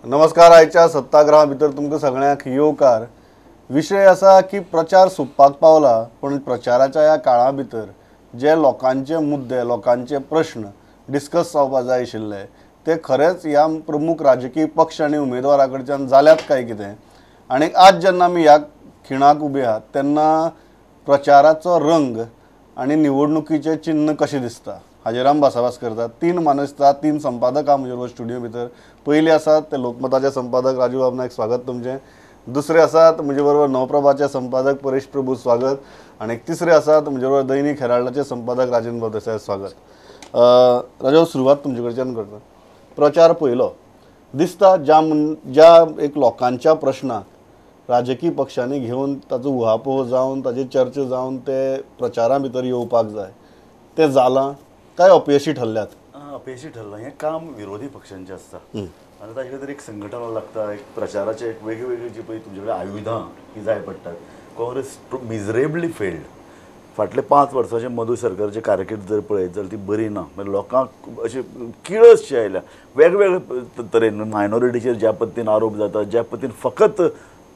नमस्कार. आयच्या सत्ताग्रहा भितर तुमकां सगळ्यांक येवकार. विशय आसा की प्रचार सोंपपाक पावला, पण प्रचाराच्या ह्या काळा भितर जे लोकांचे मुद्दे, लोकांचे प्रश्न डिस्कस जावपा जाय आशिल्ले ते खरेंच ह्या प्रमुख राजकीय पक्ष आनी उमेदवारा कडच्यान जाल्यात काय कितें? आनी आज जेन्ना आमी ह्या खिणाक उबे आहात तेन्ना प्रचाराचो रंग आनी निवडणुकीचें चिन्न कशें दिसता हाजेर आमी भासाभास करतात. तीन मानसता, तीन संपादक आहा म्हजे बरोबर स्टुडियो भितर. पयले आसात ते लोकमताचे संपादक राजू बाब नायक, स्वागत तुमचें. दुसरे आसात म्हजे बरोबर नवप्रभाचे संपादक परेश प्रभू, स्वागत. आनी तिसरे आसात म्हजे बरोबर दैनिक हेराल्डाचे संपादक राजेंद्र देसाय, स्वागत. राजू, सुरवात तुमचे कडच्यान करता. प्रचार पयलो दिसता ज्या ज्या एक लोकांच्या प्रश्नाक राजकीय पक्षांनी घेवन ताचो उहापोह जावन ताची चर्चा जावन ते प्रचारा भितर येवपाक जाय, तें जालां काय अपयशी ठरल्यात? अपयशी ठरलां. हें काम विरोधी पक्षांचें आसता आनी ताजे खातीर एक संघटना लागता, एक प्रचाराचे एक वेगळी जी पळय तुमचे कडेन आयुधां ही जाय पडटात. Congress miserably failed. फाटले 5 वर्सांचे मोदी सरकारचे कारकीर्द जर पळयत जाल्यार ती बरी ना. म्हणजे लोकांक अशी किळसशी आयल्या वेगवेगळे तरेन. मायनॉरिटीचेर ज्या पद्दतीन आरोप जाता, ज्या पद्दतीन फकत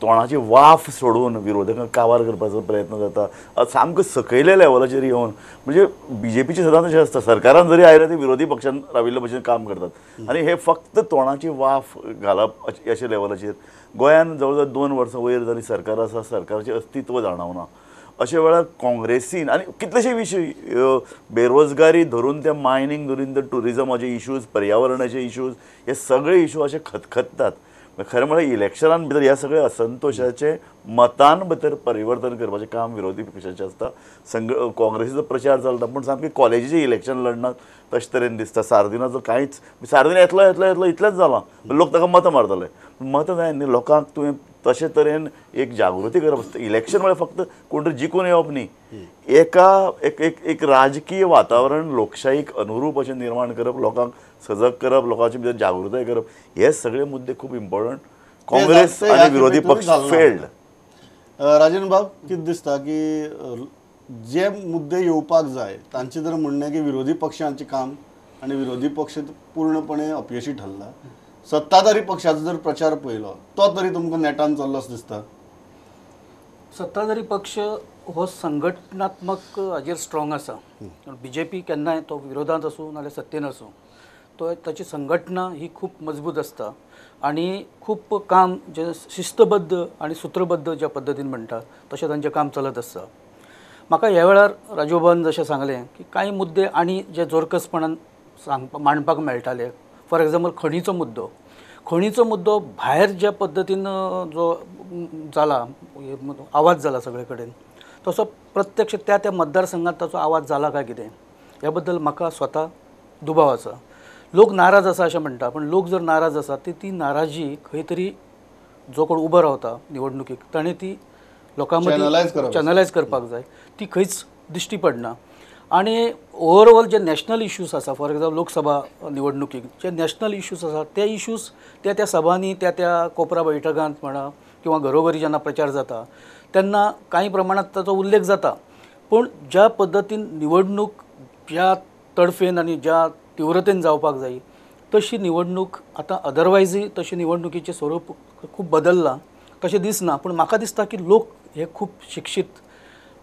तोंडाची वाफ सोडून विरोधकांक काबार करपाचो प्रयत्न जाता, सामको सकयल्या लेवलाचेर येवन, म्हणजे बीजेपीचे सदांच अशें आसता, सरकारान जरी आयलें ते विरोधी पक्षान राविल्ले भशेन काम करतात आनी हे फक्त तोंडाची वाफ घालप अशे लेवलाचेर. गोंयान जवळ जवळ 2 वर्सां वयर जाली सरकार आसा, सरकाराचें अस्तित्व जाणवना. अशे वेळार काँग्रेसीन आनी कितलेशे विशय, बेरोजगारी धरून ते मायनींग धरून ते ट्युरिजमाचे इश्यूज, पर्यावरणाचे इश्यूज, हे सगळे इश्यू अशे खतखततात. खरें म्हळ्यार इलेक्शनान भितर ह्या सगळ्या असंतोशाचें मतान भितर परिवर्तन करपाचें काम विरोधी पक्षाचें आसता. काँग्रेसीचो प्रचार चलता पूण सामकें कॉलेजीचें इलेक्शन लडनात तशें तरेन दिसता. सार्दिनाचो कांयच, सार्दिन येतलो येतलो येतलो इतलेंच जालां, लोक ताका मतां मारतले, पूण मतां जाय न्ही लोकांक. तुवें तशे तरेन एक जागृती करप आसता. इलेक्शन म्हळ्यार फक्त कोण तरी जिखून येवप न्ही, एका एक एक एक राजकीय वातावरण लोकशाहीक अनुरूप अशें निर्माण करप, लोकांक सजग करप, लोकांची भितर जागृताय करप, हे सगळे मुद्दे खूब इम्पॉर्टंट. काँग्रेस आनी विरोधी पक्ष फेल्ड. राजेंद्र बाब, कितें दिसता की जे मुद्दे येवपाक जाय तांचें जर म्हणणें की विरोधी पक्षांचें काम आनी विरोधी पक्ष पूर्णपणे अपयशी ठरला, सत्ताधारी पक्षाचो जर प्रचार पळयलो तो तरी तुमकां नेटान चल्लो असो दिसता? सत्ताधारी पक्ष हो संघटनात्मक हाजेर स्ट्रॉंग आसा. बीजेपी केन्नाय तो विरोधांत आसूं नाल्यार सत्तेन आसूं, तो ताची संघटना ही खूब मजबूत आसता आनी खूब काम जें शिस्तबद्ध आनी सूत्रबद्ध ज्या पद्दतीन म्हणटा तशें तांचें काम चलत आसता. म्हाका ह्या वेळार राजूबाबान जशें सांगलें की कांय मुद्दे आनी जे जोरकसपणान मांडपाक मेळटाले, फॉर एग्जाम्पल खणीचो मुद्दो. खणीचो मुद्दो भायर ज्या पद्दतीन जो जाला, आवाज जाला सगळे कडेन, तसो प्रत्यक्ष त्या त्या मतदारसंघात ताचो आवाज जाला काय कितें ह्या बद्दल म्हाका स्वता दुबाव आसा. लोक नाराज आसा अशें म्हणटा, पण लोक जर नाराज आसा ती नाराजी खंय तरी जो कोण उबो रावता निवडणुकीक ताणें ती लोकां मदीं चॅनलायज करपाक जाय, ती खंयच दिश्टी पडना. आनी ओवरऑल जे नॅशनल इश्यूज आसा, फॉर एग्जाम्पल लोकसभा निवडणुकीक जे नॅशनल इश्यूज आसा ते इश्यूज त्या त्या सभांनी, त्या त्या कोपरा बैठकांत म्हणा किंवा घरोघरी जेन्ना प्रचार जाता तेन्ना कांय प्रमाणांत ताचो उल्लेख जाता. पूण ज्या पद्दतीन निवडणूक ज्या तडफेन आनी ज्या तिव्रतेन जावपाक जाय तशी निवडणूक आतां अदरवायजूय तशी निवडणुकीचें स्वरूप खूब बदल्लां तशें दिसना. पूण म्हाका दिसता की लोक हे खूब शिक्षीत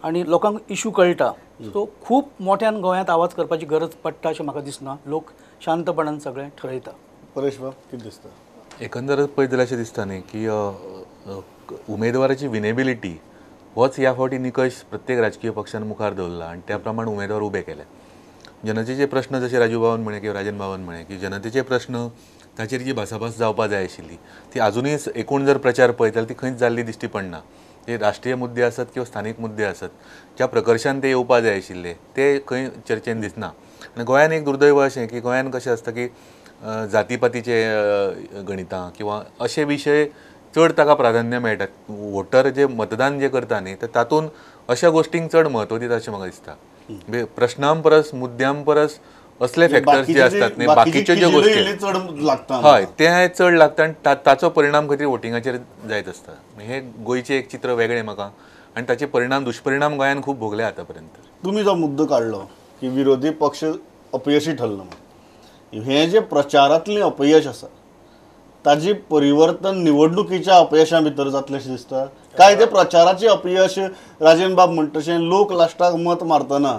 आनी लोकांक इशू कळटा, सो खूब मोठ्यान गोंयांत आवाज करपाची गरज पडटा अशें म्हाका दिसना. लोक शांतपणान सगळें ठरयता. परेश बाब, कितें दिसता? एकंदरच पळयत जाल्यार अशें दिसता न्ही की उमेदवाराची विनेबिलिटी होच ह्या फावटी निकश प्रत्येक राजकीय पक्षान मुखार दवरला आनी त्या प्रमाण उमेदवार उबे केले. जनतेचे प्रश्न जशे राजू बाबान म्हळें किंवा राजन बाबान म्हळें की जनतेचे प्रश्न ताचेर जी भासाभास जावपा जाय आशिल्ली ती आजुनूय एकूण जर प्रचार पळयत जाल्यार ती खंयच जाल्ली दिश्टी पडना. जे राष्ट्रीय मुद्दे आसत किंवा स्थानीक मुद्दे आसत ज्या प्रकर्शान ते येवपा जाय आशिल्ले ते खंय चर्चेन दिसना. आनी गोंयान एक दुर्दैव अशें की गोंयान कशें आसता की जातीपातीचे गणितां किंवा अशे विशय चड ताका प्राधान्य मेळटा. वोटर जे मतदान जे करता न्ही तर तातूंत अशा गोश्टींक चड म्हत्व दिता अशें म्हाका दिसता. प्रश्नां परस मुद्द्यां परस असले फॅक्टर्स जे आसतात न्ही बाकीच्यो ज्यो गोश्टी हय ते चड लागता आनी ताचो परिणाम खंय तरी वोटिंगाचेर जायत आसता. हे गोंयचें एक चित्र वेगळें म्हाका आनी ताचे परिणाम दुश्परिणाम गोंयान खूब भोगले आतां पर्यंत. तुमी जो मुद्दो काडलो की विरोधी पक्ष अपयशी ठरलो, हे जे प्रचारांतलें अपयश आसा ताजी परिवर्तन निवडणुकीच्या अपयशा भितर जातलें अशें दिसता काय ते प्रचाराचे अपयश? राजेन बाब म्हणटा तशें लोक लास्टाक मत मारतना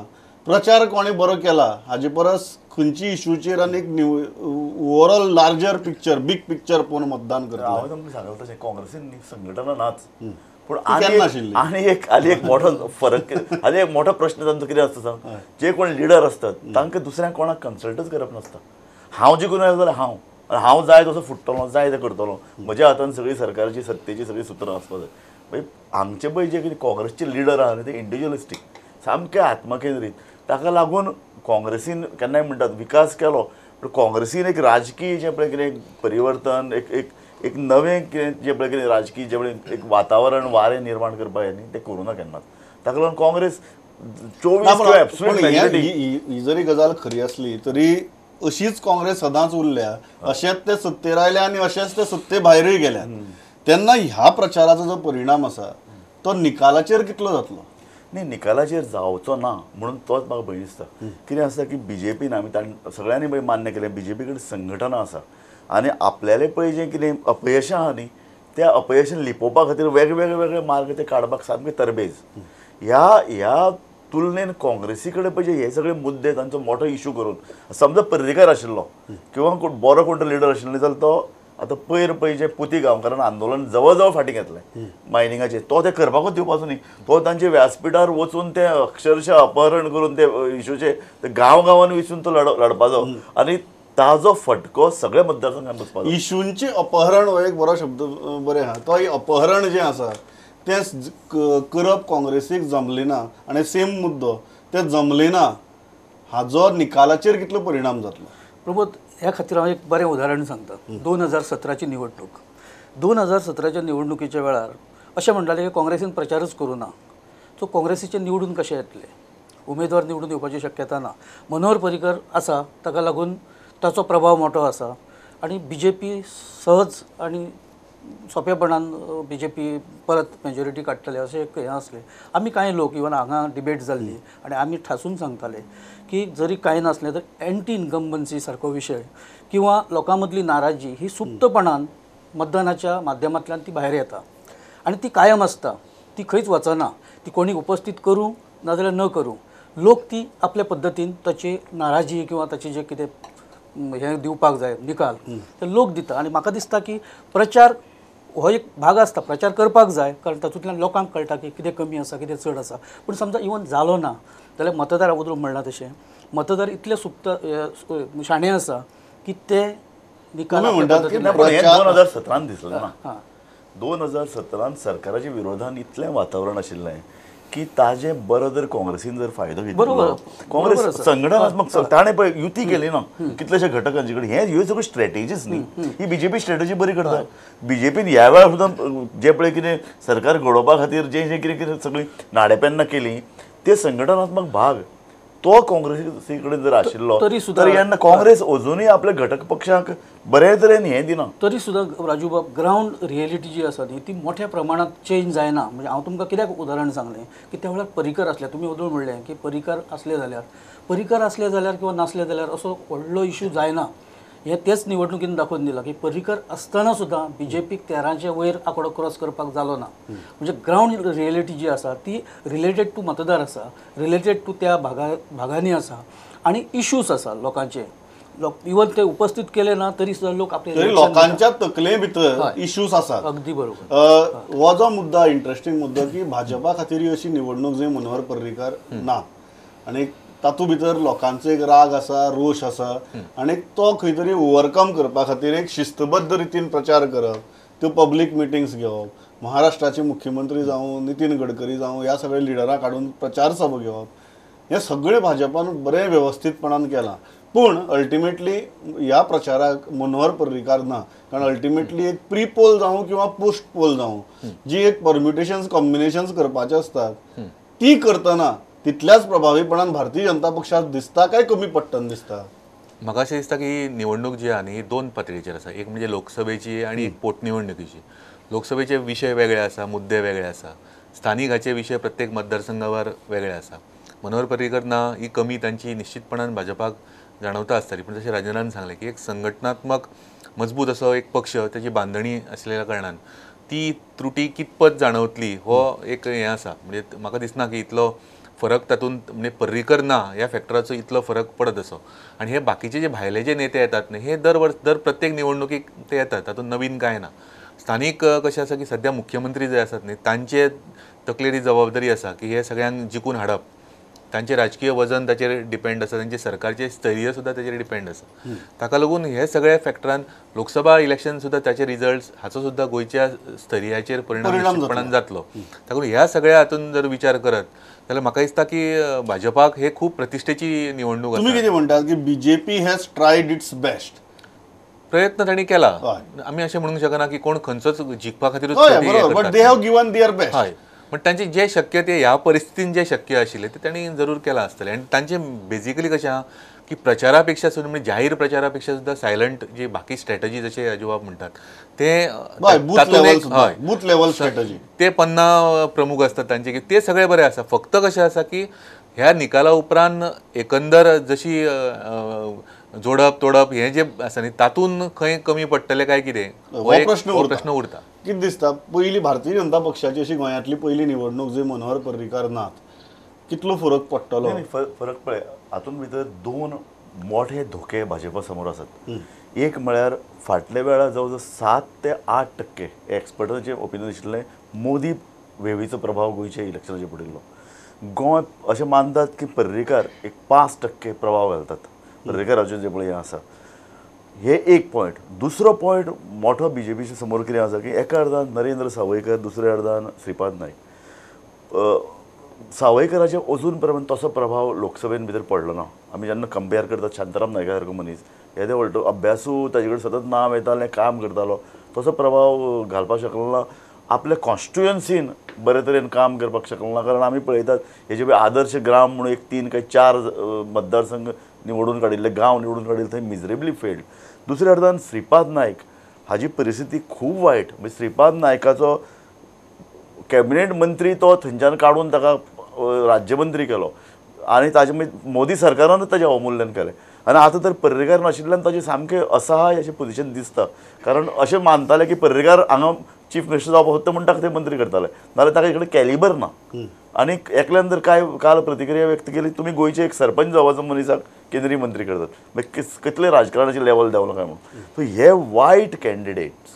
प्रचार कोणें बरो केला हाजे परस खंयची इशूचेर आनी एक overall larger picture, big picture पळोवन मतदान करता. हांवें तुमकां सांगलें तशें काँग्रेसीन संघटना नाच, पूण आनी एक मोठो फरक, आनी एक मोठो प्रश्न तांचो कितें आसता सांग, जे कोण लिडर आसतात तांकां दुसऱ्यांक कोणाक कन्सल्टच करप नासता. हांव जिखून आयलो जाल्यार हांव जाय तसो फुट्टलो, जाय तें करतलो, म्हज्या हातान सगळी सरकाराची सत्तेची सगळी सुत्रां आसपाक जाय. मागीर हांगचे पळय जे कितें काँग्रेसचे लिडर आहा न्ही ते इंडिविज्युअलिस्टीक, सामके आत्मकेंद्रीत. ताका लागून काँग्रेसीन केन्नाय म्हणटात विकास केलो, पूण काँग्रेसीन एक राजकीय जें पळय कितें परिवर्तन, एक एक एक नवें कितें जें पळय कितें राजकीय जें पळय एक वातावरण वारें निर्माण करपाक जाय न्ही, तें करूं ना केन्नाच. ताका लागून काँग्रेस 24 ही जरी गजाल खरी आसली तरी अशीच काँग्रेस सदांच उरल्या, अशेंच ते सत्तेर आयले आनी अशेंच ते सत्ते भायरूय गेल्या. तेन्ना ह्या प्रचाराचो जो परिणाम आसा तो निकालाचेर कितलो जातलो? न्ही, निकालाचेर जावचो ना म्हणून तोच म्हाका भंय दिसता. कितें आसता की बीजेपीन आमी सगळ्यांनी पळय मान्य केलें, बीजेपी कडेन संघटना आसा आनी आपल्याले पळय जें कितें अपयशां आहा न्ही त्या अपयशां लिपोवपा खातीर वेगवेगळे वेगळे मार्ग ते काडपाक सामके तरबेज. ह्या तुलनेन काँग्रेसी कडेन पळय हे सगळे मुद्दे तांचो मोठो इशू करून, समजा पर्रीकार आशिल्लो किंवा कोण बरो कोण लिडर आशिल्लो न्ही जाल्यार तो आतां पयर पळय जे पुती गांवकारान आंदोलन जवळ जवळ फाटीं घेतलें मायनिंगाचें, तो तें करपाकूच दिवपाचो न्ही. तो तांचे व्यासपिठार वचून ते अक्षरशः अपहरण करून ते इशूचे गांव गांवान वचून तो लडपाचो आनी ताजो फटको सगळे मतदारसंघान बसपाचो. इशूंचें अपहरण हो एक बरो शब्द बरें आहा, तो अपहरण जें आसा तें करप काँग्रेसीक जमलें ना आनी सेम मुद्दो ते जमलें ना, हाजो निकालाचेर कितलो परिणाम जातलो? प्रमोद, ह्या खातीर हांव एक बरें उदाहरण सांगता. 2017ची निवडणूक, 2017च्या निवडणुकीच्या वेळार अशें म्हणटालें की काँग्रेसीन प्रचारच करूं ना, सो काँग्रेसीचे निवडून कशें येतले, उमेदवार निवडून येवपाची शक्यता ना. मनोहर पर्रीकर आसा ताका लागून ताचो प्रभाव मोठो आसा आनी बी जे पी सहज आनी सोंपेपणान बी जे पी परत मेजॉरिटी काडटले अशें एक हें आसलें. आमी कांय लोक इवन हांगा डिबेट जाल्ली आनी आमी ठासून सांगताले की जरी कांय नासलें तर एंटी इन्कम्बन्सी सारको विशय किंवा लोकां मदली नाराजी ही सुप्तपणान मतदानाच्या माध्यमांतल्यान ती भायर येता आनी ती कायम आसता, ती खंयच वचना. ती कोणी उपस्थीत करूं नाजाल्यार न करूं, लोक ती आपल्या पद्दतीन ताची नाराजी किंवा ताची जे कितें हें दिवपाक जाय निकाल ते लोक दिता. आनी म्हाका दिसता की प्रचार हो एक भाग आसता, प्रचार करपाक जाय कारण तातूंतल्यान लोकांक कळटा की कितें कमी आसा कितें चड आसा. पूण समजा इवन जालो ना जाल्यार मतदार अगोदर म्हणलां तशें मतदार इतले सुप्त शाणे आसा की ते निकाल 2017 दिसलें ना, 2017 सरकाराच्या विरोधान इतलें वातावरण आशिल्लें की ताजे बरो जर काँग्रेसीन जर फायदो घेतलो, काँग्रेस संघटनात्मक ताणें पळय युती केली ना कितलेशे घटकांचे कडेन, हे ह्यो सगळ्यो स्ट्रेटेजीस न्ही, ही बीजेपी स्ट्रेटजी बरी करता. बीजेपीन ह्या वेळार सुद्दां जे पळय कितें सरकार घडोवपा खातीर जें जें कितें कितें सगळीं नाडेपेन्नां केली ते संघटनात्मक भाग तो काँग्रेसी कडेन जर आशिल्लो तरी काँग्रेस अजुनूय आपल्या घटक पक्षांक बरे तरेन हें दिना. तरी सुद्दां राजूबाब, ग्रावंड रियलिटी जी आसा न्ही ती मोठ्या प्रमाणांत चेंज जायना. म्हणजे हांव तुमकां कित्याक उदाहरण सांगलें की त्या वेळार पर्रीकर आसले, तुमी वदोळ म्हणलें की पर्रीकर आसले जाल्यार, पर्रीकर आसले जाल्यार किंवा नासले जाल्यार असो व्हडलो इशू जायना. हे तेच निवडणुकीन दाखोवन दिलां की पर्रीकर आसतना सुद्दां बी जे पीक 13चे वयर आंकडो क्रॉस करपाक जालो ना. म्हणजे ग्रावंड रियलिटी जी आसा ती रिलेटेड टू मतदार आसा, रिलेटेड टू त्या भागांनी आसा आनी इश्यूज आसा लोकांचे. इवन ते उपस्थित केले ना तरी सुद्दां लोक आपले लोकांच्या तकले भितर इश्यूज आसात. अगदी बरोबर. हो जो मुद्दा इंट्रस्टिंग मुद्दो की भाजपा खातीर अशी निवडणूक जंय मनोहर पर्रीकर ना आनी तातूंत भितर लोकांचो एक राग आसा, रोश आसा आनी तो खंय तरी ओवरकम करपा खातीर एक शिस्तबद्ध रितीन प्रचार करप, त्यो पब्लीक मिटिंग्स घेवप, महाराष्ट्राचे मुख्यमंत्री जावं नितीन गडकरी जावं ह्या सगळ्या लिडरांक हाडून प्रचार सभा घेवप, हें सगळें भाजपान बरें वेवस्थीतपणान केलां. पूण अल्टिमेटली ह्या प्रचाराक मनोहर पर्रीकार ना, कारण अल्टिमेटली एक प्री पोल जावं किंवा पोस्ट पोल जावं जी एक परम्युटेशन्स कॉम्बिनेशन्स करपाचे आसतात ती करतना तितल्याच प्रभावीपणान भारतीय जनता पक्षात दिसता काय कमी पडटन दिसता? म्हाका अशें दिसता की निवडणूक जी आहा न्ही दोन पातळीचेर आसा, एक म्हणजे लोकसभेची आनी एक पोटनिवडणुकीची. लोकसभेचे विशय वेगळे आसा, मुद्दे वेगळे आसा, स्थानीक हाचे विशय प्रत्येक मतदारसंघावर वेगळे आसा. मनोहर पर्रीकर ना ही कमी तांची निश्चितपणान भाजपाक जाणवता आसतली, पूण जशें राजनान सांगलें की एक संघटनात्मक मजबूत असो एक पक्ष ताची बांधणी आसलेल्या कारणान ती त्रुटी कितपत जाणवतली हो एक हें आसा. म्हणजे म्हाका दिसना की इतलो फरक तातूंत म्हणजे पर्रीकर ना ह्या फॅक्टराचो इतलो फरक पडत असो. आनी हे बाकीचे जे भायले जे नेते येतात न्ही हे दर वर्स दर प्रत्येक निवडणुकीक ते येतात, तातूंत नवीन कांय ना. स्थानीक कशें आसा की सद्या मुख्यमंत्री जे आसात न्ही तांचे तकलेर ही जबाबदारी आसा की हे सगळ्यांक जिखून हाडप, तांचें राजकीय वजन ताचेर डिपेंड आसा, तांचे सरकारचे स्थैर्य सुद्दां ताचेर डिपेंड आसा. ताका लागून हे सगळे फॅक्टरान लोकसभा इलेक्शन सुद्दां ताचे रिजल्ट्स हाचो सुद्दां गोंयच्या स्थैर्याचेर परिणाम निश्चितपणान जातलो. ताका लागून ह्या सगळ्या हातून जर विचार करत जाल्यार म्हाका दिसता की भाजपाक हे खूब प्रतिश्ठेची निवडणूक आसा. तुमी कितें म्हणटात की BJP has tried its best, प्रयत्न तांणी केला, आमी अशें म्हणूंक शकना की कोण खंयचोच जिखपा खातीरूच, but they have given their best. हय, पण तांचे जे शक्य ते ह्या परिस्थितीन जे शक्य आशिल्लें ते तांणी जरूर केलां आसतलें. आनी तांचे बेजिकली कशें आहा की प्रचारा पेक्षा सुद्दां म्हणजे जाहीर प्रचारा पेक्षा सुद्दां सायलंट जी बाकी स्ट्रॅटजी जशे राजूबाब म्हणटात ते बूथ लेवल स्ट्रॅटजी ते पन्ना प्रमुख आसतात तांचे की ते सगळे बरे आसा. फक्त कशें आसा की ह्या निकाला उपरांत एकंदर जशी जोडप तोडप हें जें आसा न्ही तातूंत खंय कमी पडटलें काय कितें हो प्रश्न उरता. कितें दिसता पयली भारतीय जनता पक्षाची अशी गोंयांतली पयली निवडणूक जंय मनोहर पर्रीकार नात, कितलो फरक पडटलो? फरक पळय हातूंत भितर दोन मोठे धोके भाजपा समोर आसात. एक म्हळ्यार फाटल्या वेळार जवळ जवळ 7 ते 8% एक्सपर्टांचें ओपिनियन आशिल्लें मोदी वेवीचो प्रभाव गोंयच्या इलेक्शनाचेर पडिल्लो. गोंय अशें मानतात की पर्रीकार एक 5% प्रभाव घालतात पर्रीकाराचेर जे पळय हें आसा, हे एक पॉयंट. दुसरो पॉयंट मोठो बीजेपीच्या समोर कितें आसा की एका अर्दान नरेंद्र सावयकर, दुसऱ्या अर्दान श्रीपाद नायक. सावयकराचे अजून पर्यंत तसो प्रभाव लोकसभेन भितर पडलो ना. आमी जेन्ना कंपेर करतात शांताराम नायका सारको मनीस येदे व्हडलो अभ्यासू, ताजे कडेन सतत नांव येतालें, काम करतालो, तसो प्रभाव घालपाक शकलो ना. आपल्या कॉन्स्टिट्युएन्सीन बरे तरेन काम करपाक शकलो ना, कारण आमी पळयतात हेजे पळय आदर्श ग्राम म्हणून एक 3 काय 4 मतदारसंघ निवडून काडिल्ले, गांव निवडून काडिल्ले, थंय मिजरेबली फेल्ड. दुसऱ्या अर्दान श्रीपाद नायक हाजी परिस्थिती खूब वायट. म्हणजे श्रीपाद नायकाचो कॅबिनेट मंत्री तो थंयच्यान काडून ताका राज्यमंत्री केलो आनी ताजे मागीर मोदी सरकारानूच ताजें अवमूल्यन केलें. आनी आतां तर पर्रीकार नाशिल्ल्यान ताजें सामकें असहाय अशें पोजिशन दिसता, कारण अशें मानताले की पर्रीकार हांगा चीफ मिनिस्टर जावपाक सोदता म्हूण ताका ते मंत्री करताले, नाजाल्यार ताका इकडे कॅलिबर ना. आनी एकल्यान जर काय काल प्रतिक्रिया व्यक्त केली, तुमी गोंयचे एक सरपंच जावपाचो मनीसाक केंद्रीय मंत्री करतात, मागीर कितले राजकारणाचे लेवल देंवलां काय म्हणून. सो हे वायट कॅन्डिडेट्स,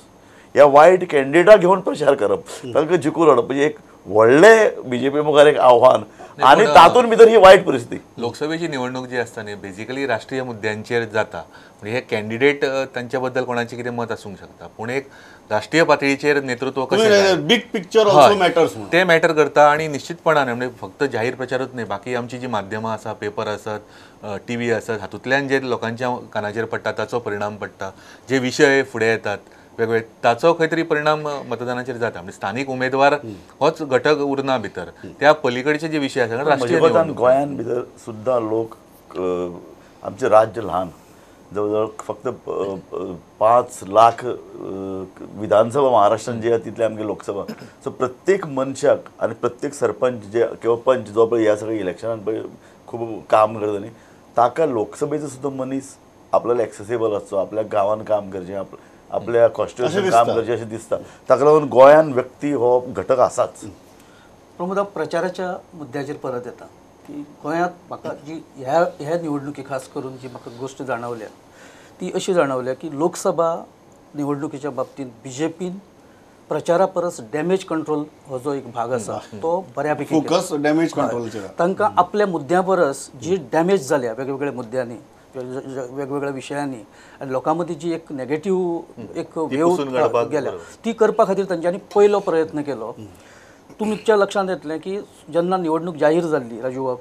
ह्या वायट कॅन्डिडेटाक घेवन प्रचार करप, तांकां जिखून हाडप म्हणजे एक व्हडलें बीजेपी मुखार एक आव्हान, आनी तातूंत भितर ही वायट परिस्थिती. लोकसभेची निवडणूक जी आसता न्ही बेजिकली राष्ट्रीय मुद्द्यांचेर जाता, म्हणजे हे कॅन्डिडेट तांच्या बद्दल कोणाचें कितें मत आसूंक शकता, पूण एक राष्ट्रीय पातळीचेर नेतृत्व कशें, बिग पिक्चर ऑल्सो मॅटर्स, ते मॅटर करता. आनी निश्चितपणान म्हणजे फक्त जाहीर प्रचारूच न्ही, बाकी आमची जी माध्यमां आसा, पेपर आसत, टी व्ही आसत, हातूंतल्यान जे लोकांच्या कानाचेर पडटा ताचो परिणाम पडटा, जे विशय फुडें येतात वेगवेगळे ताचो खंय तरी परिणाम मतदानाचेर जाता. म्हणजे स्थानीक उमेदवार होच घटक उरना भितर, त्या पलीकडचे जे विशय आसा राष्ट्रीय. गोंयान भितर सुद्दां लोक, आमचें राज्य ल्हान, जवळ जवळ फक्त 5 लाख विधानसभा महाराष्ट्रान जे आसा तितले आमगे लोकसभा. सो प्रत्येक मनशाक आनी प्रत्येक सरपंच जे किंवा पंच जो पळय ह्या सगळ्या इलेक्शनान पळय खूब काम करता न्ही, ताका लोकसभेचो सुद्दां मनीस आपल्याला एक्सेसेबल आसचो, आपल्या गांवान काम करचें, आपल्या कॉन्स्टिट्युएन्सीन काम करचें अशें दिसता. ताका लागून गोंयान व्यक्ती हो घटक आसाच. प्रमोद, प्रचाराच्या मुद्द्याचेर परत येता की गोंयांत म्हाका जी ह्या ह्या निवडणुकी खास करून जी म्हाका गोश्ट जाणवल्या ती अशी जाणवल्या की लोकसभा निवडणुकीच्या बाबतींत बीजेपीन प्रचारा परस डॅमेज कंट्रोल हो जो एक भाग आसा तो बऱ्यापैकी फोकस डॅमेज कंट्रोलचेर, तांकां आपल्या मुद्द्यां परस जी डॅमेज जाल्या वेगवेगळ्या मुद्द्यांनी, वेगवेगळ्या विशयांनी आनी लोकां मदीं जी एक नेगेटीव एक वेव गेल्या ती करपा खातीर तांच्यांनी पयलो प्रयत्न केलो. तुमच्या लक्षांत येतलें की जेन्ना निवडणूक जाहीर जाल्ली राजूबाब,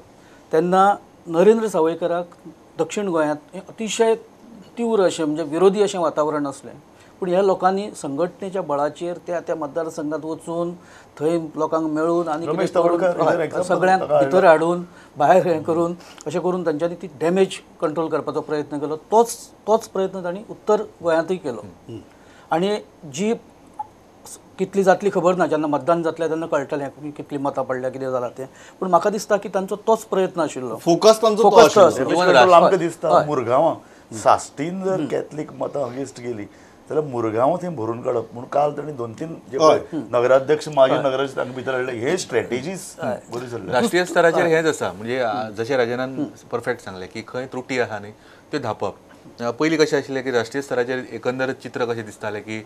तेन्ना नरेंद्र सावयकराक दक्षिण गोंयांत अतिशय तीव्र अशें म्हणजे विरोधी अशें वातावरण आसलें, पूण ह्या लोकांनी संघटनेच्या बळाचेर त्या त्या मतदारसंघात वचून थंय लोकांक मेळून आनी सगळ्यांक भितर हाडून भायर हें करून अशें करून तांच्यांनी ती डॅमेज कंट्रोल करपाचो प्रयत्न केलो. तोच तोच प्रयत्न तांणी उत्तर गोंयांतूय केलो. आनी जी कितली जातली खबर ना, जेन्ना मतदान जातलें तेन्ना कळटलें कितली मतां पडल्या कितें जालां तें, पूण म्हाका दिसता की तांचो तोच प्रयत्न आशिल्लो, फोकस तांचो. आमकां दिसता मुरगांवां साश्टीन जर कॅथलीक मतां अगेन्स्ट गेली जाल्यार मुरगांव थंय भरून काडप म्हणून काल तांणी 2-3 जे नगराध्यक्ष माजी नगराध्यक्ष तांकां भितर हाडले. हे स्ट्रॅटेजीज बरी चल्ल्या. राष्ट्रीय स्तराचेर हेंच आसा, म्हणजे जशें राजनान परफेक्ट सांगलें की खंय त्रुटी आसा न्ही त्यो धांपप. पयलीं कशें आशिल्लें की राष्ट्रीय स्तराचेर एकंदर चित्र कशें दिसतालें की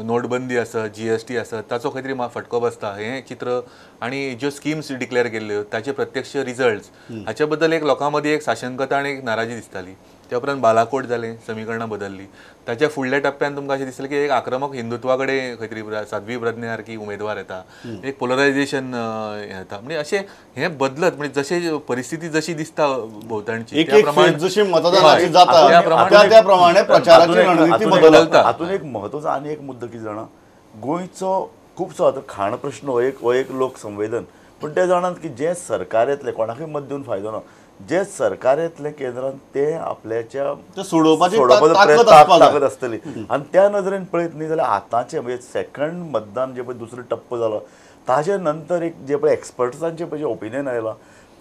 नोटबंदी आसत, GST आसत, ताचो खंय तरी फटको बसता हें चित्र, आनी ज्यो स्किम्स डिक्लेअर केल्ल्यो ताचे प्रत्यक्ष रिजल्ट्स हाचे बद्दल एक लोकां मदीं एक साशंकता आनी एक नाराजी दिसताली. त्या उपरांत बालाकोट जालें, समीकरणां बदल्लीं. ताच्या फुडल्या टप्प्यान तुमकां अशें दिसलें की एक आक्रमक हिंदुत्वा कडेन खंय तरी साध्वी प्रज्ञा सारकी उमेदवार येता, एक पोलरायझेशन येता, म्हणजे अशें हें बदलत, म्हणजे जशें परिस्थिती जशी दिसता भोंवतणची जशी मतदानाची जाता त्या प्रमाणे प्रचाराची रणनिती बदलता. हातूंत एक म्हत्वाचो आनी एक मुद्दो कितें जाणा, गोंयचो खुबसो आतां खाण प्रश्न हो एक लोक संवेदन, पूण ते जाणात की जें सरकार येतलें कोणाकूय मत दिवन फायदो ना, जे सरकार येतलें केंद्रान ते आपल्याच्या सोडोवपाची ताकद आसतली. आनी त्या नदरेन पळयत न्ही जाल्यार आतांचें म्हणजे सेकंड मतदान जे पळय दुसरो टप्पो जालो ताजे नंतर एक जे पळय एक्सपर्ट्सांचें पळय ओपिनियन आयलां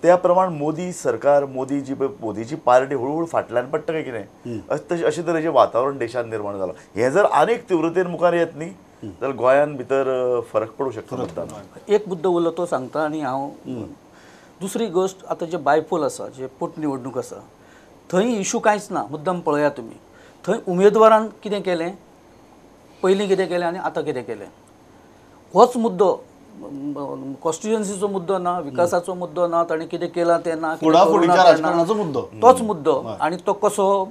त्या प्रमाण मोदी सरकार, मोदी जी पळय मोदीची पार्टी हळूहळू फाटल्यान पडटा काय कितें अशे तरेचें वातावरण देशांत निर्माण जालां. हें जर आनीक तीव्रतेन मुखार येत न्ही जाल्यार गोंयांत भितर फरक पडूं शकता मतदान. एक मुद्दो उरलो तो सांगता आनी हांव दुसरी गोश्ट, आतां जे बायपोल आसा, जे पोटनिवडणूक आसा, थंय इशू कांयच ना. मुद्दम पळया तुमी, थंय उमेदवारान कितें केलें, पयलीं कितें केलें आनी आतां कितें केलें, होच मुद्दो. कॉन्स्टिट्युएन्सीचो मुद्दो ना, विकासाचो मुद्दो ना, ताणें कितें केलां तें ना, तोच मुद्दो. आनी तो कसो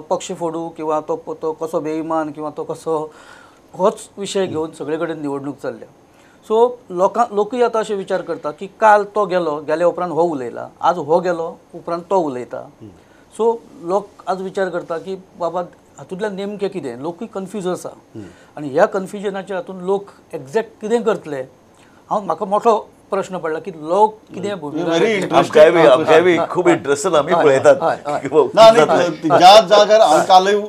पक्ष फोडू किंवा तो कसो बेईमान किंवा तो कसो, होच विशय घेवन सगळे कडेन निवडणूक चल्ल्या. सो लोकूय आतां अशें विचार करता की काल तो गेलो, गेल्या उपरांत हो उलयला, आज हो गेलो उपरांत तो उलयता. सो लोक आज विचार करता की बाबा हातूंतल्यान नेमकें कितें, लोकूय कन्फ्यूज आसा आनी ह्या कन्फ्युजनाच्या हातून लोक एग्जॅक्ट कितें करतले, हांव म्हाका मोठो प्रश्न पडला की लोक कितें भूमिका. खूब इंट्रस्ट आमी पळयतात ज्या जाग्यार हांवें कालय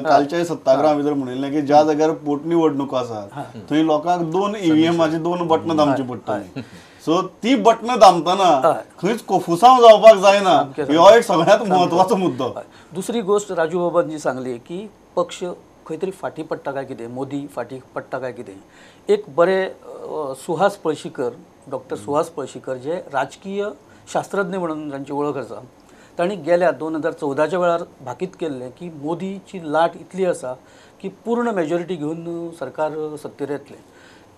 कालच्या सत्याग्रहा भितर म्हणिल्लें की ज्या जाग्यार पोटनिवडणुको आसात थंय लोकांक 2 EVMाची 2 बटनां दामची पडटलीं. सो ती बटनां दामतना खंयच कोफुसांव जावपाक जायना, हो एक सगळ्यांत म्हत्वाचो मुद्दो. दुसरी गोश्ट राजू बाबान जी सांगली की पक्ष खंय तरी फाटीं पडटा काय कितें, मोदी फाटीं पडटा काय कितें. एक बरे सुहास पळशीकर, डॉक्टर सुहास पळशीकर जे राजकीय शास्त्रज्ञ म्हणून तांची वळख आसा, तांणी गेल्या 2014च्या वेळार भाकीत केल्लें की मोदीची लाट इतली आसा की पूर्ण मेजॉरिटी घेवन सरकार सत्तेर येतलें.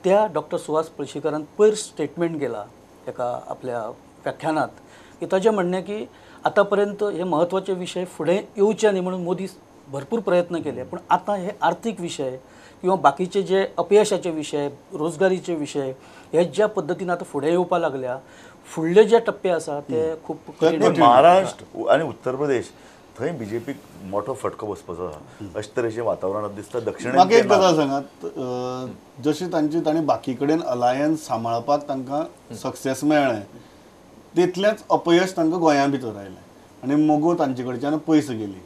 त्या डॉक्टर सुहास पळशीकरान पयर स्टेटमेंट केला एका आपल्या व्याख्यानात की ताचें म्हणणें की आतां पर्यंत हे म्हत्वाचे विशय फुडें येवचे न्ही म्हणून मोदी भरपूर प्रयत्न केले, पूण आतां हे आर्थीक विशय किंवा बाकीचे जे अपयशाचे विशय, रोजगारीचे विशय हे ज्या पद्दतीन आतां फुडें येवपाक लागल्या, फुडले जे टप्पे आसा ते खूब कठीण. महाराष्ट्र आनी उत्तर प्रदेश थंय बीजेपीक मोठो फटको बसपाचो आसा अशें तरेचें वातावरण दिसता. दक्षिण म्हाका एक गजाल सांगात, जशी तांची तांणी बाकी कडेन अलायन्स सांबाळपाक तांकां सक्सेस मेळ्ळें तितलेंच अपयश तांकां गोंया भितर आयलें आनी मगो तांचे कडच्यान पयस गेली.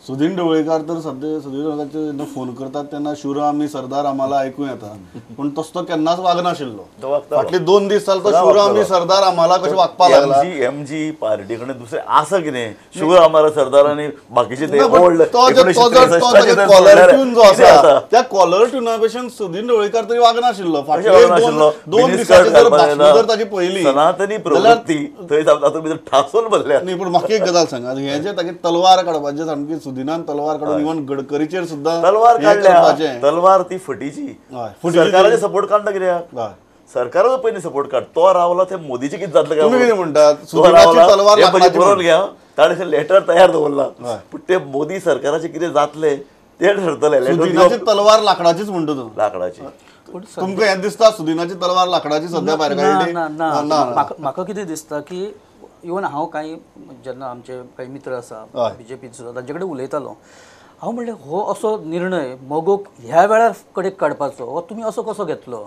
सुदीन ढवळीकार तर सद्या सुदीन ढवळीकाराचे जेन्ना फोन करतात तेन्ना शुरा आमी सरदार आम्हाला आयकूं येता, पूण तसो तो केन्नाच वागनाशिल्लो. फाटले 2 दीस जाले तो शुरा आमी सरदार आम्हाला कशें वागपाक लागला. एमजी पार्टी कडेन दुसरें आसा कितें, शुरा आम्हाला सरदार आनी बाकीचे ते ओल्ड कॉलर ट्यून जो आसा त्या कॉलर ट्युना भशेन सुदीन ढवळीकार तरी वागनाशिल्लो. फाटले 2 दिसांची जर भाशणां जर ताची पळयली सनातनी प्रवृत्ती थंय तातूंत भितर ठासून बसल्या. न्ही, पूण म्हाका एक गजाल सांगा, हें जे तागे तलवार काडपाचें सामकी सुदिनान तलवार काडून इवन गडकरीचेर सुद्दां तलवार काडल्या. तलवार ती फटीची, सरकाराचे सपोर्ट काडना कित्याक, सरकाराचो पयलीं सपोर्ट काड, तो रावला ते मोदीचे कितें जातलें काय? तुमी कितें म्हणटात, तलवार बरोवन घ्या, ताणें लेटर तयार दवरला, पूण ते मोदी सरकाराचे कितें जातलें ते ठरतलें. सुदिनाची तलवार लाकडाचीच म्हणटा तूं, लाकडाची. तुमकां हें दिसता सुदिनाची तलवार लाकडाची सद्या भायर काडली? ना, म्हाका कितें दिसता की इवन हांव कांय जेन्ना आमचे कांय मित्र आसा बीजेपीन सुद्दां तांचे कडेन उलयतालो, हांव म्हणलें हो असो निर्णय मगोक ह्या वेळार कडेक काडपाचो हो तुमी असो कसो घेतलो,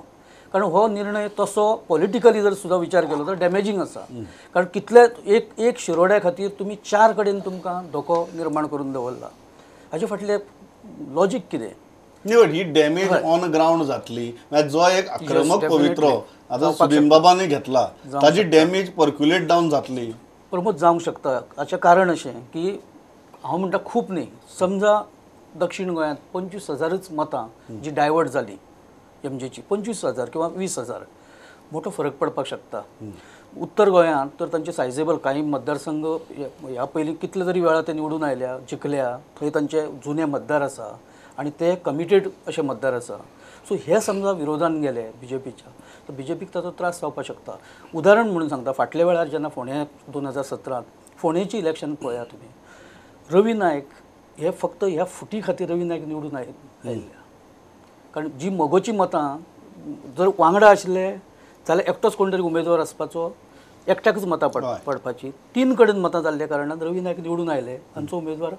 कारण हो निर्णय तसो पॉलिटिकली जर सुद्दां विचार केलो तर डॅमेजींग आसा. कारण कितले एक एक शिरोड्या खातीर तुमी 4 कडेन तुमकां धोको निर्माण करून दवरला, हाजे फाटलें लॉजीक कितें? न्ही, ही डॅमेज ऑन ग्रावंड जातली. जो एक आक्रमक पवित्रो आतां सुदीन बाबांनी घेतला ताची डॅमेज पर्क्युलेट डावन जातली. प्रमोद जावंक शकता. हाचें कारण अशें की हांव म्हणटा खूब न्ही, समजा दक्षिण गोंयांत 25,000च मतां जी डायवर्ट जाली एमजेची 25,000 किंवा 20,000 मोठो फरक पडपाक शकता. उत्तर गोंयांत तर तांचे सायजेबल कांय मतदारसंघ ह्या पयलीं कितले तरी वेळा ते निवडून आयल्या जिखल्या, थंय तांचे जुने मतदार आसा आनी ते कमिटेड अशे मतदार आसा. सो हे समजा विरोधान गेले बीजेपीच्या तर बीजेपीक ताचो त्रास जावपाक शकता. उदाहरण म्हणून सांगता, फाटल्या वेळार जेन्ना फोंड्या 2017 फोंडेची इलेक्शन पळया तुमी, रवी नायक हे फक्त ह्या फुटी खातीर रवी नायक निवडून आयिल्ले, कारण जी मगोची मतां जर वांगडा आशिल्ले जाल्यार एकटोच कोण तरी उमेदवार आसपाचो, एकट्याकच मतां पडपाची, 3 कडेन मतां जाल्ल्या कारणान रवी नायक निवडून आयले, तांचो उमेदवार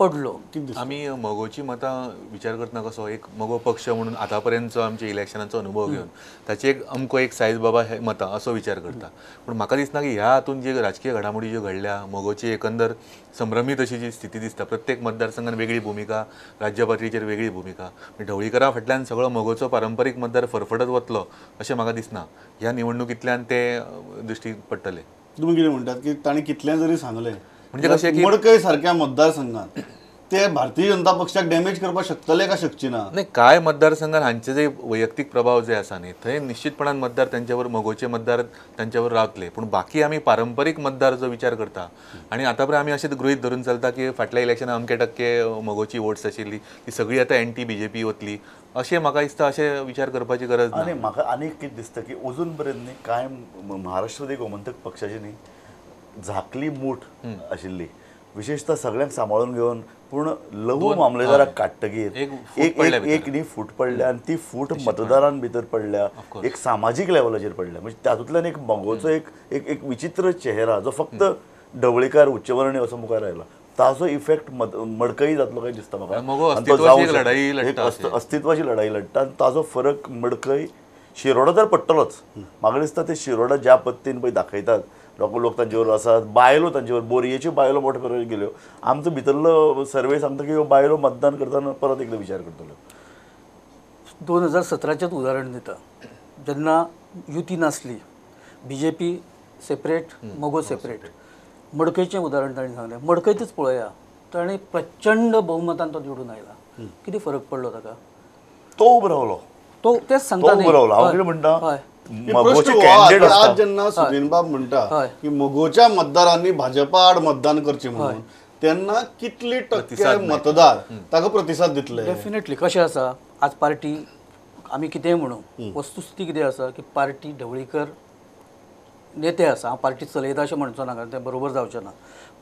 पडलो. आमी मगोची मतां विचार करतना कसो एक मगो पक्ष म्हणून आतां पर्यंतचो आमच्या इलेक्शनाचो अनुभव घेवन ताचे एक अमको एक सायज बाबा हे मतां असो विचार करता, पूण म्हाका दिसना की ह्या हातून जी राजकीय घडामोडी ज्यो घडल्या मगोची एकंदर संभ्रमीत अशी जी स्थिती दिसता, प्रत्येक मतदारसंघान वेगळी भुमिका, राज्य पातळीचेर वेगळी भुमिका, ढवळीकरा फाटल्यान सगळो मगोचो पारंपारीक मतदार फरफटत वतलो अशें म्हाका दिसना. ह्या निवडणुकींतल्यान ते दृश्टी पडटले. तुमी कितें म्हणटात की ताणें कितलें जरी सांगलें म्हणजे कशें की मडकय सारक्या मतदारसंघात ते भारतीय जनता पक्षाक डॅमेज करपाक शकतले काय शकची ना? नाही, काय मतदारसंघात हांचे जे वैयक्तीक प्रभाव जे आसा न्ही थंय निश्चितपणान मतदार त्यांच्यावर मगोचे मतदार त्यांच्यावर रावतले, पूण बाकी आमी पारंपरीक मतदार जो विचार करता आनी आतां पर्यंत आमी अशें गृहीत धरून चलता की फाटल्या इलेक्शनाक अमके टक्के मोगोची वोट्स आशिल्ली ती सगळी आतां एंटी बीजेपी वतली अशें म्हाका दिसता, अशें विचार करपाची गरज ना. आनी म्हाका आनीक कितें दिसता की अजून पर्यंत न्ही कांय महाराष्ट्र गोमंतक पक्षाची न्ही झाकली मूठ आशिल्ली, विशेषतः सगळ्यांक सांबाळून घेवन, पूण लघु मामलेदाराक काडटगीर एक एक न्ही फूट पडल्या आनी ती फूट मतदारां भितर पडल्या, एक सामाजीक लेवलाचेर पडल्या, म्हणजे तातूंतल्यान एक मगोचो एक एक एक विचित्र चेहरा जो फक्त ढवळीकार उच्चवर्णी असो मुखार आयला ताजो इफेक्ट मडकई जातलो काय दिसता म्हाका. अस्तित्वाची लढाई लढटा आनी ताजो फरक मडकय शिरोडा तर पडटलोच. म्हाका दिसता ते शिरोडा ज्या पद्दतीन पळय दाखयतात लोक तांचेवर आसात, बायलो तांचेवर बोरयेच्यो बायलो मोठे परत गेल्यो, आमचो भितरलो सर्वे सांगता की ह्यो बायलो मतदान करतना परत एकदां विचार करतल्यो. 2017चेंच उदाहरण दिता, जेन्ना युती नासली, बीजेपी सेपरेट मगो सेपरेट, मडकयचें उदाहरण ताणें सांगलें, मडकयतच पळया ताणें प्रचंड बहुमतान तो निवडून आयला, कितें फरक पडलो ताका? तो उबो रावलो, तो तेच सांगता, उबो रावलो. हांव कितें म्हणटा, आज जेन्ना सुदिनबाब म्हणटा की मगोच्या मतदारांनी भाजपा आड मतदान करचें म्हणून, तेन्ना कितली टक्के मतदार ताका प्रतिसाद दितले? डेफिनेटली. कशें आसा आज पार्टी आमी कितेंय म्हणू, वस्तुस्थिती कितें आसा की पार्टी ढवळीकर नेते आसा, हांव पार्टी चलयता अशें म्हणचो ना कारण तें बरोबर जावचें ना,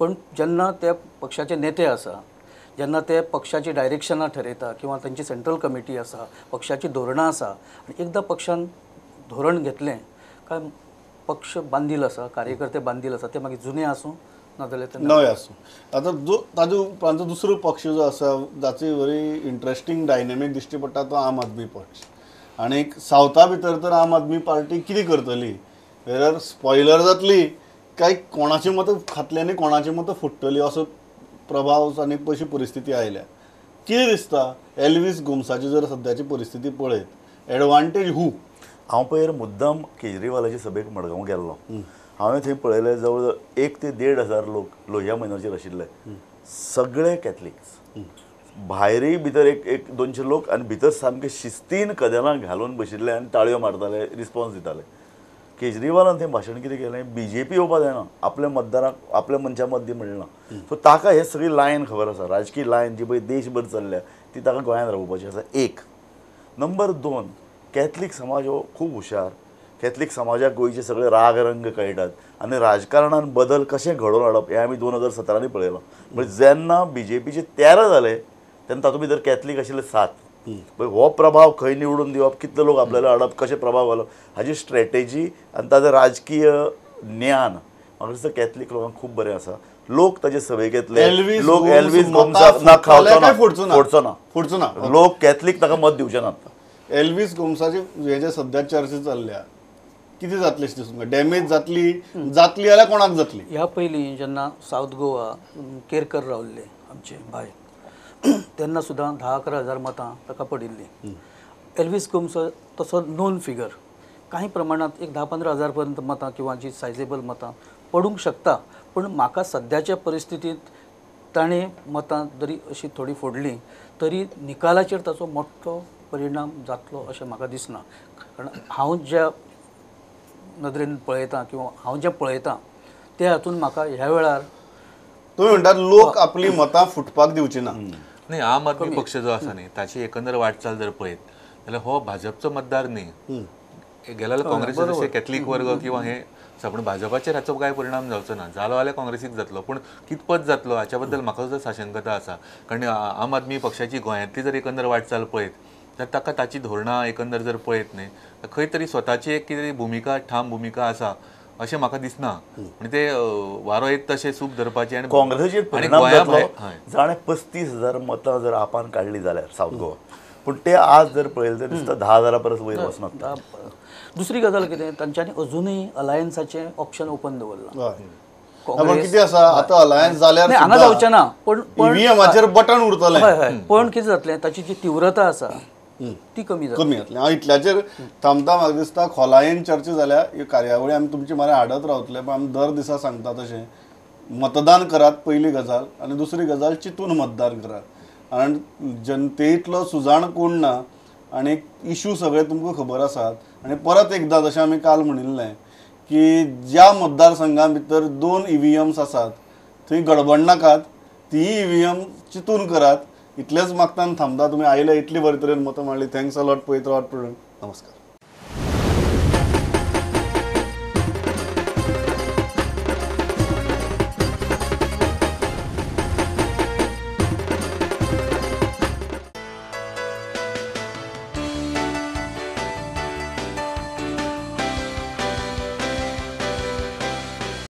पण जेन्ना ते पक्षाचे नेते आसा, जेन्ना ते पक्षाची डायरेक्शनां ठरयता किंवा तांची सेंट्रल कमिटी आसा, पक्षाची धोरणां आसा, आनी एकदां पक्षान धोरण घेतलें काय पक्ष बांदील आसा, कार्यकर्ते बांदील आसा, ते मागीर जुने आसूं नाजाल्यार ते नवे आसूं. आतां जो ताजे उपरांत दुसरो पक्ष जो आसा जाची व्हेरी इंट्रस्टींग डायनेमीक दिश्टी पडटा तो आम आदमी पक्ष. आनी सावथा भितर तर आम आदमी पार्टी कितें करतली, वेल्यार स्पॉयलर जातली काय कोणाची मतां खातली आनी कोणाची मतां फुट्टली असो प्रभाव आनी अशी परिस्थिती आयल्या. कितें दिसता एल्वीस गोम्साची जर सद्याची परिस्थिती पळयत, एडवांटेज हू? हांव पयर मुद्दाम केजरीवालाचे सभेक मडगांव गेल्लो, हांवें थंय पळयलें जवळ जवळ 1 ते 1.5 हजार लोक लोहिया मैदानाचेर आशिल्ले, सगळे कॅथलिक्स, भायरूय भितर एक 200 लोक आनी भितर सामके शिस्तीन कदेलां घालून बशिल्ले आनी ताळयो मारताले, रिस्पॉन्स दिताले. केजरीवालान थंय भाशण कितें केलें, बीजेपी येवपा जायना, आपल्या मतदारांक आपल्या मनशां मदीं म्हणलें ना. सो ताका हे सगळी लायन खबर आसा, राजकीय लायन जी पळय देशभर चल्ल्या ती ताका गोंयांत रावोवपाची आसा. एक नंबर 2, कॅथलीक समाज हो खूब हुशार, कॅथलीक समाजाक गोंयचे सगळे राग रंग कळटात आनी राजकारणान बदल कशें घडोवन हाडप हें आमी 2017 पळयलां. म्हणजे जेन्ना बीजेपीचे 13 जाले तेन्ना तातूंत भितर कॅथलीक आशिल्ले 7. हो प्रभाव खंय निवडून दिवप, कितले लोक आपल्याला हाडप, कशें प्रभाव घालप, हाजी स्ट्रेटेजी आनी ताजें राजकीय ज्ञान म्हाका दिसता कॅथलीक लोकांक खूब बरें आसा. लोक ताजे सभेक येतले, लोक एल्वीस गोम्साक ना खावचो ना, फोडचो ना, फोडचो ना, लोक कॅथलीक ताका मत दिवचे नात. एल्वीस गोम्साचे हे जे सद्या चर्चा चल्ल्या कितें जातलें दिसून, डॅमेज जातली जातली जाल्यार कोणाक जातली? ह्या पयलीं जेन्ना सावथ गोवा केरकर रावल्ले आमचे भाय, तेन्ना सुद्दां 10-11 हजार मतां ताका पडिल्लीं. एल्वीस गोम्स तसो नोन फिगर, कांय प्रमाणांत एक 10-15 हजार पर्यंत मतां किंवा जी सायजेबल मतां पडूंक शकता, पूण म्हाका सद्याच्या परिस्थितींत ताणें मतां जरी अशी थोडी फोडली तरी निकालाचेर ताचो मोठो परिणाम जातलो अशें म्हाका दिसना. कारण हांव ज्या नदरेन पळयता किंवा हांव जें पळयता त्या हातून म्हाका ह्या वेळार तुमी म्हणटात लोक आपली मतां फुटपाक दिवची ना. न्ही, आम आदमी पक्ष जो आसा न्ही ताची एकंदर वाटचाल जर पळयत जाल्यार हो भाजपचो मतदार न्ही, गेल्यार काँग्रेसीचे जशे कॅथलीक वर्ग किंवा हे, पूण भाजपाचेर हाचो कांय परिणाम जावचो ना. जालो जाल्यार काँग्रेसीक जातलो, पूण कितपत जातलो हाच्या बद्दल म्हाका सुद्दां साशंकता आसा. कारण आम आदमी पक्षाची गोंयांतली जर एकंदर वाटचाल पळयत जाल्यार ताका ताची धोरणां एकंदर जर पळयत न्ही खंय तरी स्वताची एक कितें भुमिका, ठाम भुमिका आसा अशें म्हाका दिसना. म्हणजे ते वारो येत तशें सूप धरपाचें. आनी काँग्रेसीचेर परिणाम जातलो जाणें 35,000 मतां जर आपान काडली जाल्यार सावथ गोवा, पूण ते आज जर पळयलें तर दिसता 10,000 परस वयर वचना. दुसरी गजाल कितें, तांच्यांनी अजुनूय अलायन्साचें ऑप्शन ओपन दवरलां. कितें आसा आतां अलायन्स जाल्यार हांगा जावचें ना, पण ईव्हीएमाचेर बटन उरतलें. हय हय, पण कितें जातलें ताची जी तीव्रता आसा ती कमी कमी जातली. हांव इतल्याचेर थांबता. म्हाका दिसता खोलायेन चर्चा जाल्या. ह्यो कार्यावळी आमी तुमचे मरे हाडत रावतले, पण आमी दर दिसा सांगता तशें मतदान करात पयली गजाल, आनी दुसरी गजाल चिंतून मतदान करात. कारण जनते इतलो सुजाण कोण ना आनी इशू सगळे तुमकां खबर आसात. आनी परत एकदां जशें आमी काल म्हणिल्लें की ज्या मतदारसंघां भितर 2 ईव्हीएम्स आसात थंय गडबडनाकात, तीय ईव्हीएम चिंतून करात. इतलेंच मागता आनी थांबता. तुमी आयले इतली बरे तरेन मतां मांडली. Thanks a lot. पळयत रावात. नमस्कार.